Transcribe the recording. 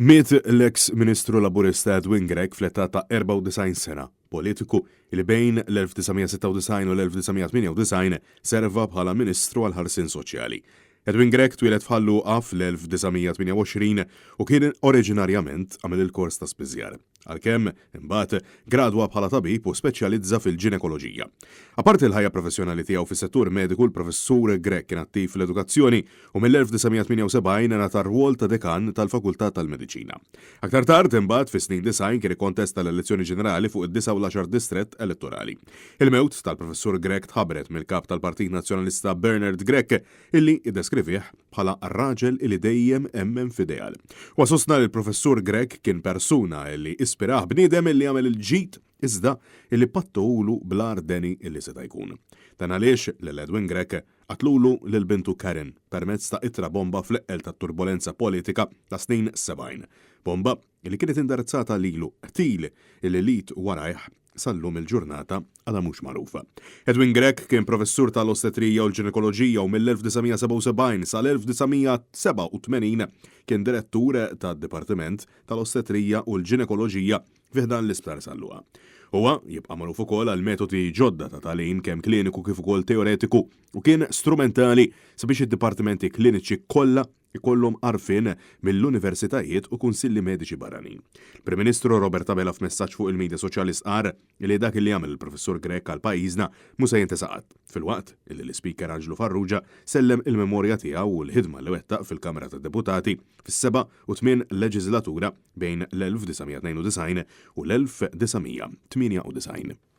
Miet l-eks Ministru Laburista Edwin Grech fl-età ta' 94 sena, politiku li bejn l-1996 u l-1998 serva bħala Ministru għall-Ħarsien Soċjali. Edwin Grech twieled f'Ħal Luqa fl-1928 u kien oriġinarjament għamel il-kors ta' spiżjar. Għalkemm, imbagħad, gradwa bħala tabib u speċjalizza fil-ġinekoloġija. Apparti l-ħajja professjonali tiegħu fis-settur mediku, l-Professur Grech kien attiv fl-edukazzjoni u mill-1978 ngħata r-rwol ta' dekan tal-Fakultà tal-Mediċina. Aktar tard, imbagħad, fis-snin 90 kien ikkontesta l-elezzjoni ġenerali fuq id-disa' u l-għaxar distrett elettorali. Il-mewt tal-Professur Grech tħabbret mill-Kap tal-Partit Nazzjonalista Bernard Grech illi iddeskrivih bħala raġel illi dejjem emmen f'ideal. Huwa sostna li l-Professur Grech kien persuna illi ispirah bniedem illi għamel il-ġid iżda illi pattuhulu bl-agħar deni illi seta' jkun. Dan għaliex lil Edwin Grech qatlulu lil bintu Karen permezz ta' ittra bomba fl-eqqel tat-turbolenza politika tas-snin 70. Bomba illi kienet indirizzata lilu, qtil illi l-id warajh sal-lum il-ġurnata għadha mhux magħrufa. Edwin Grech kien professur tal-ostetrija u l-ġinekoloġija u mill-1977 sal-1987 kien direttur tad-Dipartiment tal-Ostetrija u l-Ġinekoloġija fi ħdan l-Isptar San Luqa. Huwa jibqa' magħruf ukoll għal metodi ġodda ta' tagħlim kemm kliniku kif ukoll teoretiku u kien strumentali sabiex id-dipartimenti kliniċi kollha ikollhom għarfien mill-universitajiet u kunsilli mediċi barranin. Il-Prim Ministru Robert Abela f'messaġġ fuq il-midja soċjali stqarr li dak li għamel il-Professur Grech għal pajjiżna mhu se jintesa qatt, filwaqt li l-Ispeaker Anġlu Farrugia sellem il-memorja tiegħu u l-ħidma li wettaq fil-Kamra tad-Deputati fis-seba' u tmien leġiżlatura bejn l-1992 u l-1998.